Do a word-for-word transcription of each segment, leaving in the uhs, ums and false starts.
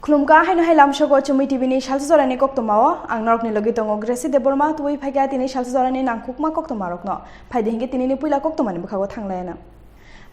Khulumkha, haino hai lamsogo Chumui T V ni salsa jorani koktwmao ang norokni logi tongo Gracie Debbarma. Tubui phaikha tini salsa jorani nangkukma koktwmarokno. Phaidi hinkhe tinini puila koktwmani bwkhago thanglaina.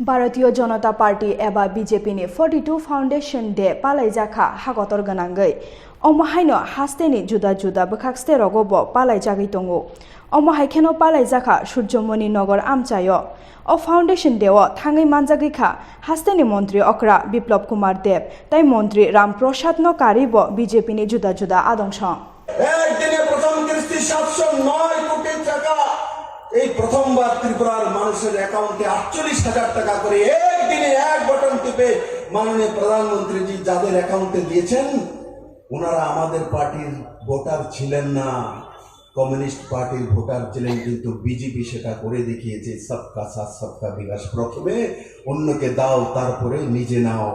Bharatiya Janata Party eba B J P ni forty-two Foundation Day palaijakha hakotor gwnangwi. Omo haino hasteni juda juda bwkhak state rogo bo palaijagwi tongo. Omo hai kheno palaijakha Surjomoni Nagar amchaio. O Foundation Day o thangwi manjagwi kha hasteni montri okra Biplab Kumar Deb tai montri Ram Prasad no karwi bo B J P ni juda juda adong song. একদিনে প্রথম কিস্তি সাতশো নয় কোটি টাকা, এই প্রথমবার ত্রিপুরার মানুষের অ্যাকাউন্টে আটচল্লিশ হাজার টাকা করে একদিনে এক বাটন টিপে মাননীয় প্রধানমন্ত্রীজি যাদের অ্যাকাউন্টে দিয়েছেন, ওনারা আমাদের পার্টির ভোটার ছিলেন না, কমিউনিস্ট পার্টির ভোটার ছিলেন, কিন্তু বিজেপি সেটা করে দেখিয়েছে। সবকা সাথ সবকা বিকাশ, প্রথমে অন্যকে দাও, তারপরে নিজে নাও।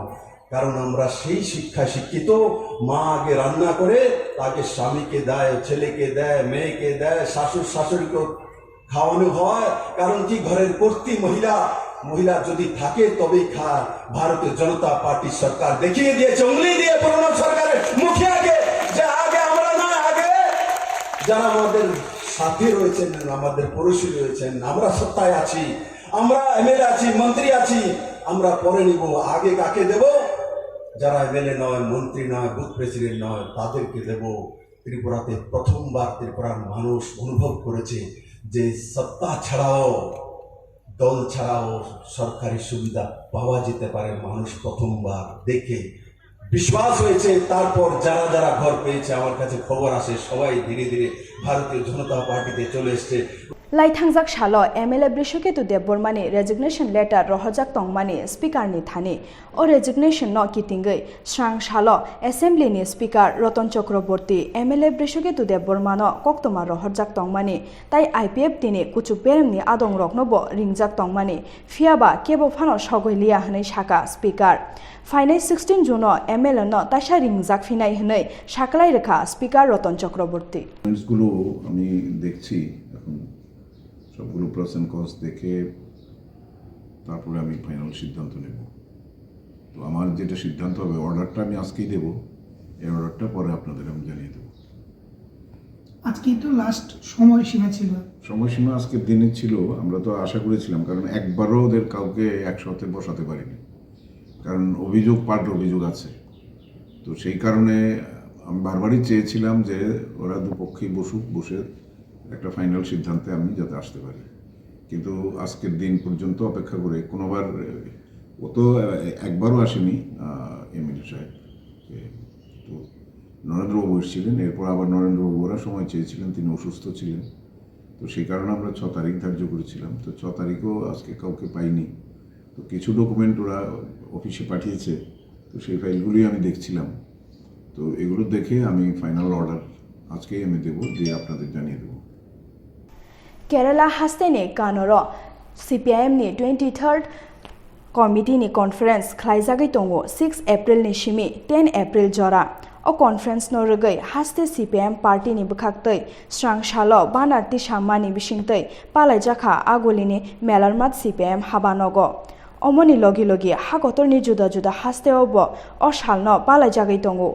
কারণ আমরা সেই শিক্ষায় শিক্ষিত, মা আগে রান্না করে, আগে স্বামীকে দেয়, ছেলেকে দেয়, মেয়েকে দেয়, শ্বশুর শাশুড়িকে খাওয়ানো হয়। কারণ কি, ঘরের প্রতি মহিলা, মহিলা যদি থাকে তবেই খায়। ভারতীয় জনতা পার্টি সরকার দেখিয়ে দিয়েছে উঙ্গলি দিয়ে পুরনো সরকারের মুখিয়াকে যে আগে আমরা না, আগে যারা আমাদের সাথী রয়েছেন, আমাদের পড়শি রয়েছেন, আমরা সত্তায় আছি, আমরা এমএলএ আছি, মন্ত্রী আছি, আমরা পরে নিব। আগে কাকে দেব? যারা এমএলএ নয়, মন্ত্রী নয়, বুথ প্রেসিডেন্ট নয়, তাদেরকে দেব। ত্রিপুরাতে প্রথমবার ত্রিপুরার মানুষ অনুভব করেছে যে সত্তা ছাড়াও, দল ছাড়াও সরকারি সুবিধা পাওয়া যেতে পারে। মানুষ প্রথমবার দেখে বিশ্বাস হয়েছে। তারপর যারা যারা ঘর পেয়েছে, আমার কাছে খবর আসে, সবাই ধীরে ধীরে ভারতীয় জনতা পার্টিতে চলে এসছে। Laithangjak salo M L A Brishoketu Debbarmani resignation letter rohorjak tongmani Speaker ni thani. O resignation no kitingwi srang salo Assembly ni Speaker Roton Chakraborty M L A Brishoketu Debbarma no koktwma rohorjak tongmani tai I P F T ni kuchuk beremni adongrokno bo ringjak tongmani, phiyaba kebo phano sogwi liya hwnwi saka Speaker. Phainai sixteen June o M L A no taisa ringjak phinai hwnwi saklai rwkha Speaker Roton Chakraborty. ডকুমেন্টসগুলো আমি দেখছি এখন, সবগুলো প্রস and cons দেখে তারপরে আমি ফাইনাল সিদ্ধান্ত নেব। তো আমার যেটা সিদ্ধান্ত হবে, অর্ডারটা আমি আজকেই দেব, এই অর্ডারটা পরে আপনাদের আমি জানিয়ে দেব। আজকেই তো লাস্ট সময়সীমা ছিল। সময়সীমা আজকের দিনে ছিল, আমরা তো আশা করেছিলাম, কারণ একবারও ওদের কাউকে একসাথে বসাতে পারিনি, কারণ অভিযোগ পাল্টা অভিযোগ আছে। তো সেই কারণে আমি বারবারই চেয়েছিলাম যে ওরা দুপক্ষেই বসুক, বসে একটা ফাইনাল সিদ্ধান্তে আমি যাতে আসতে পারি। কিন্তু আজকের দিন পর্যন্ত অপেক্ষা করে কোনোবার, ও তো একবারও আসেনি, আহ, এমএলএ সাহেব। তো নরেন্দ্রবাবু এসেছিলেন, এরপর আবার নরেন্দ্রবাবু ওরা সময় চেয়েছিলেন, তিনি অসুস্থ ছিলেন। তো সেই কারণে আমরা ছ তারিখ ধার্য করেছিলাম। তো ছ তারিখও আজকে কাউকে পাইনি। তো কিছু ডকুমেন্ট ওরা অফিসে পাঠিয়েছে, তো সেই ফাইলগুলোই আমি দেখছিলাম। তো এগুলো দেখে আমি ফাইনাল অর্ডার আজকেই আমি দেবো, দিয়ে আপনাদের জানিয়ে দেবো। Kerala hasteni Kannur o C P I M ni twenty-third committee ni conference khlaijagwi tongo six April ni simi ten April jora. O conference no rwgwi haste C P I M party ni bwkhaktwi srang salo banar tisamani bisingtwi palaijakha Agulini Melarmat C P I M habanogo. Omoni logi logi hakotorni juda juda hasteo bo o salno palaijagwi tongo.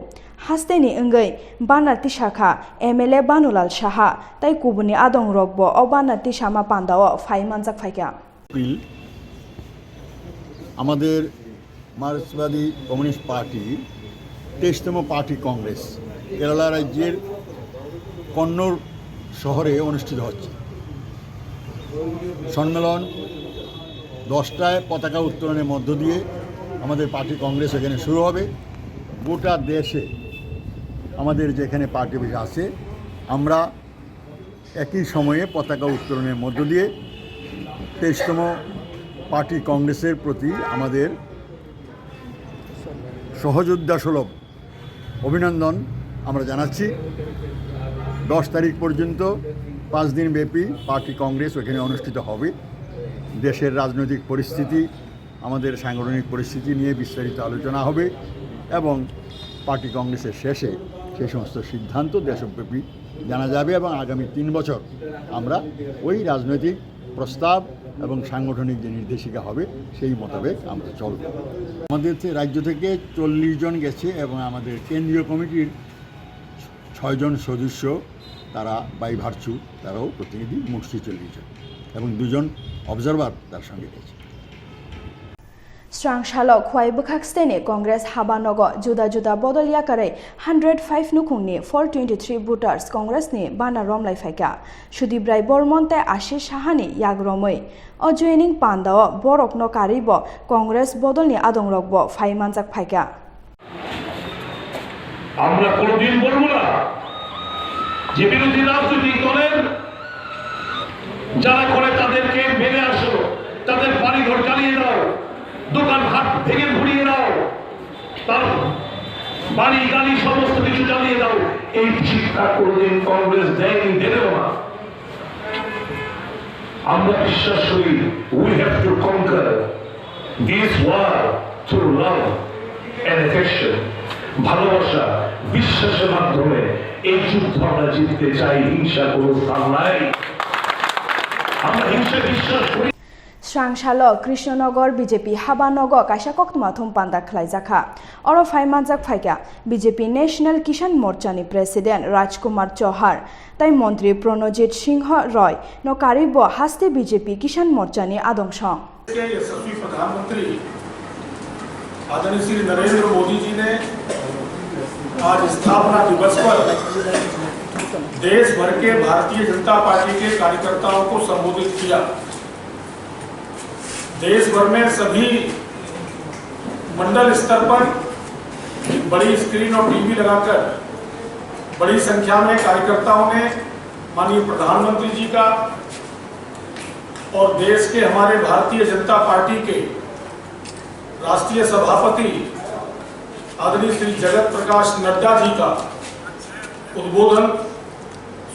Hasteni wngwi banar tisakha M L A Banulal Saha tai kubuni adongrokbo o banar tisama pandao phai manjak phaikha. April আমাদের মার্ক্সবাদী communist party তেইশতম পার্টি কংগ্রেস কেরালা রাজ্যের কন্নড় শহরে অনুষ্ঠিত হচ্ছে। সম্মেলন দশটায় পতাকা উত্তোলনের মধ্য দিয়ে আমাদের পার্টি কংগ্রেস এখানে শুরু হবে। গোটা দেশে আমাদের যেখানে পার্টি অফিস আছে, আমরা একই সময়ে পতাকা উত্তোলনের মধ্য দিয়ে তেইশতম পার্টি কংগ্রেসের প্রতি আমাদের সহযোদ্ধা সুলভ অভিনন্দন আমরা জানাচ্ছি। দশ তারিখ পর্যন্ত পাঁচ দিন ব্যাপী পার্টি কংগ্রেস ওখানে অনুষ্ঠিত হবে। দেশের রাজনৈতিক পরিস্থিতি, আমাদের সাংগঠনিক পরিস্থিতি নিয়ে বিস্তারিত আলোচনা হবে এবং পার্টি কংগ্রেসের শেষে সেই সমস্ত সিদ্ধান্ত দেশব্যাপী জানা যাবে এবং আগামী তিন বছর আমরা ওই রাজনৈতিক প্রস্তাব এবং সাংগঠনিক যে নির্দেশিকা হবে, সেই মোতাবেক আমরা চলব। আমাদের থে-, রাজ্য থেকে চল্লিশ জন গেছে এবং আমাদের কেন্দ্রীয় কমিটির ছয়জন সদস্য, তারা বাই ভার্চু, তারাও প্রতিনিধি, মোট ছেচল্লিশ জন, এবং দুজন অবজারভার তার সঙ্গে গেছে। Srang salo Khwai bwkhak steni Congress haba nogo juda juda bodol yakarwi hundred five nukhungni four twenty three voters Congress ni bana romlai phaikha. Sudip Rai Bormon tei Ashish Sahani yak romwi. O joining pandao borokno karwi bo Congress bodolni adongrokbo phai manjak phaikha. আমরা কোনোদিন বলবো না যে বিরোধী রাজনৈতিক দলের যারা করে তাদেরকে মেরে আসো, তাদের বাড়িঘর জ্বালিয়ে দাও, দোকানঘাট ভেঙে গুঁড়িয়ে দাও, তার বাড়ি গাড়ি সমস্ত কিছু জ্বালিয়ে দাও। এই শিক্ষা কোনোদিন কংগ্রেস দেয়নি, দেবেও না। আমরা বিশ্বাস করি, we have to conquer this war through love and affection. ভালোবাসা, বিশ্বাসের মাধ্যমে এই যুদ্ধ আমরা জিততে চাই। হিংসা কোনো স্থান নাই। আমরা হিংসা বিশ্বাস করি। Srang salo Krishnanagar B J P haba nogo kaisa koktwma thum panda khlaijakha. Oro phai manjak phaikha B J P National Kisan Morcha ni President Rajkumar Chauhan tei Montri Pranojit Singh Roy no karwi bo haste B J P Kisan Morcha ni adong song. के यशस्वी प्रधानमंत्री आदरणीय श्री नरेंद्र मोदी जी ने आज स्थापना दिवस पर देश भर के भारतीय जनता पार्टी के कार्यकर्ताओं को संबोधित किया। देश भर में सभी मंडल स्तर पर बड़ी स्क्रीन और टीवी लगाकर बड़ी संख्या में कार्यकर्ताओं ने माननीय प्रधानमंत्री जी का और देश के हमारे भारतीय जनता पार्टी के राष्ट्रीय सभापति आदरणीय श्री जगत प्रकाश नड्डा जी का उद्बोधन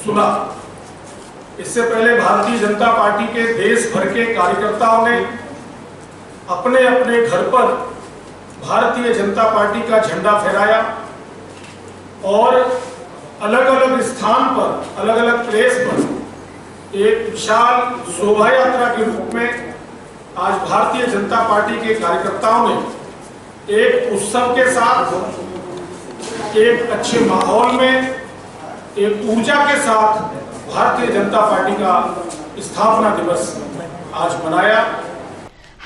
सुना। इससे पहले भारतीय जनता पार्टी के देश भर के कार्यकर्ताओं ने अपने अपने घर पर भारतीय जनता पार्टी का झंडा फहराया और अलग-अलग स्थान पर, अलग-अलग प्लेस पर एक विशाल शोभा यात्रा के रूप में आज भारतीय जनता पार्टी के कार्यकर्ताओं ने एक उत्सव के साथ, एक अच्छे माहौल में, एक ऊर्जा के साथ भारतीय जनता पार्टी का स्थापना दिवस आज मनाया।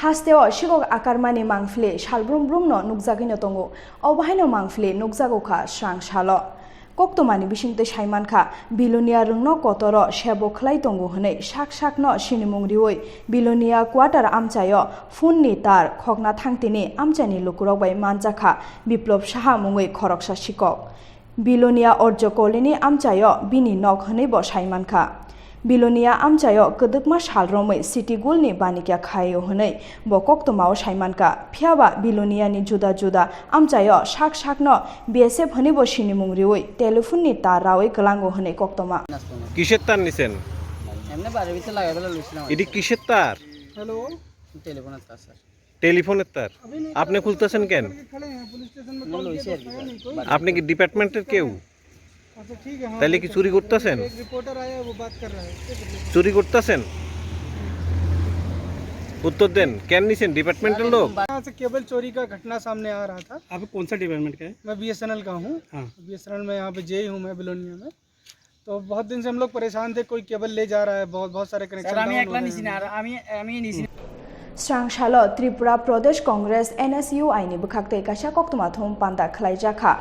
Hasteo sikok akarmani mangphili salbrum brumno nukjagwino tongo. Obo haino mangphili nukjago kha srang salo. Koktwmani bisingtwi saimankha, Bilonia rwngno kotoro sebo khlai tongo hwnwi sak sakno sinimung riwi Bilonia quarter amchaio phone ni tar khokna thangtini amchaini lukurok bai manjakha Biplop Saha mungwi khoroksa sikok. Bilonia Orjo Colony amchaio bini nok hwnwi bo saimankha. Bilonia amchaio kwdwkma sal romwi City Gold ni banikya khaio hwnwi bo koktwmao saimankha, phiyaba Bilonia ni juda juda amchaio sak sakno B S F hwnwi bo sinimung riwi telephone ni tar rawi kwlango hwnwi koktwma. কিসের তার নিছেন? এমনি বাড়ির ভিতরে লাগাই ফেলে লইছিলাম আর এটি কি। কিসের তার? হ্যালো। টেলিফোনের তার, স্যার। টেলিফোনের তার। আপনি খুলতেছেন কেন? আপনি কি ডিপার্টমেন্টের কেউ? তাহলে কি চুরি করতেছেন? চুরি করতেছেন? উত্তর দেন। কেন নিছেন? ডিপার্টমেন্টের লোক? यहाँ से केबल चोरी का घटना सामने आ रहा था। आप कौन सा डिपार्टमेंट का है? मैं बीएसएनएल का हूँ। हाँ। बीएसएनएल में यहाँ पे जेई हूँ मैं बिलोनिया में। तो बहुत दिन से हम लोग परेशान थे, कोई केबल ले जा रहा है, बहुत, बहुत सारे कनेक्शन डाउन हो गए हैं। স্যার, আমি একলা নিছি না, আর আমি, আমি নিছি না। Srang salo Tripura Pradesh Congress, N S U I ni bwkhaktwi kaisa koktwma thum panda khlaijakha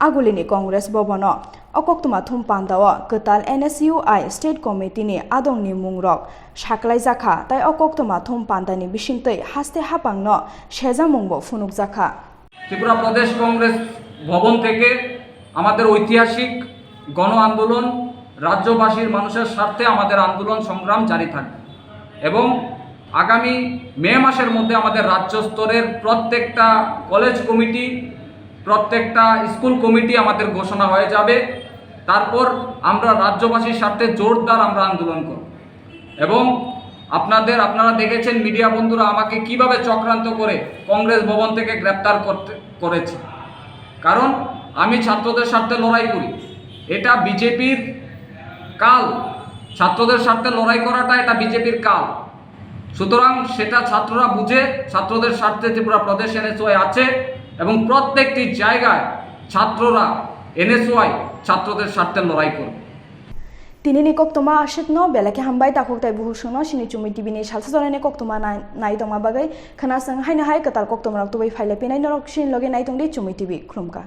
Agulini Congress Bhavan-o. O koktwma thum panda-o kwtal N S U I State Committee ni adongni mungrok saklaijakha tei o koktwma thum pandani bisingtwi haste haphangno sejamungbo phunukjakha. Tripura প্রদেশ কংগ্রেস ভবন থেকে আমাদের ঐতিহাসিক গণ আন্দোলন, রাজ্যবাসীর মানুষের স্বার্থে আমাদের আন্দোলন সংগ্রাম জারি থাকবে। এবং আগামী মে মাসের মধ্যে আমাদের রাজ্য স্তরের প্রত্যেকটা কলেজ কমিটি, প্রত্যেকটা স্কুল কমিটি আমাদের ঘোষণা হয়ে যাবে। তারপর আমরা রাজ্যবাসীর স্বার্থে জোরদার আমরা আন্দোলন করব। এবং আপনাদের, আপনারা দেখেছেন মিডিয়া বন্ধুরা আমাকে কিভাবে চক্রান্ত করে কংগ্রেস ভবন থেকে গ্রেপ্তার করতে, করেছে। কারণ আমি ছাত্রদের স্বার্থে লড়াই করি। এটা বিজেপির কাল, ছাত্রদের স্বার্থে লড়াই করাটা এটা বিজেপির কাজ। সুতরাং সেটা ছাত্ররা বুঝে, ছাত্রদের স্বার্থে ত্রিপুরা প্রদেশ এনএসওয়াই আছে এবং প্রত্যেকটি জায়গায় ছাত্ররা, এনএসওয়াই ছাত্রদের স্বার্থে লড়াই করবে। Tinini koktoma aswkno belai khe hambai, takhuk tei buhuk songno sini Chumui T V ni salsa jorani koktoma nai, nai tongma bagwi. Khwna chwng haino hai kwtal koktoma rok tubui phailai pinai norok sini logi nai tongdi Chumui T V, khulumkha.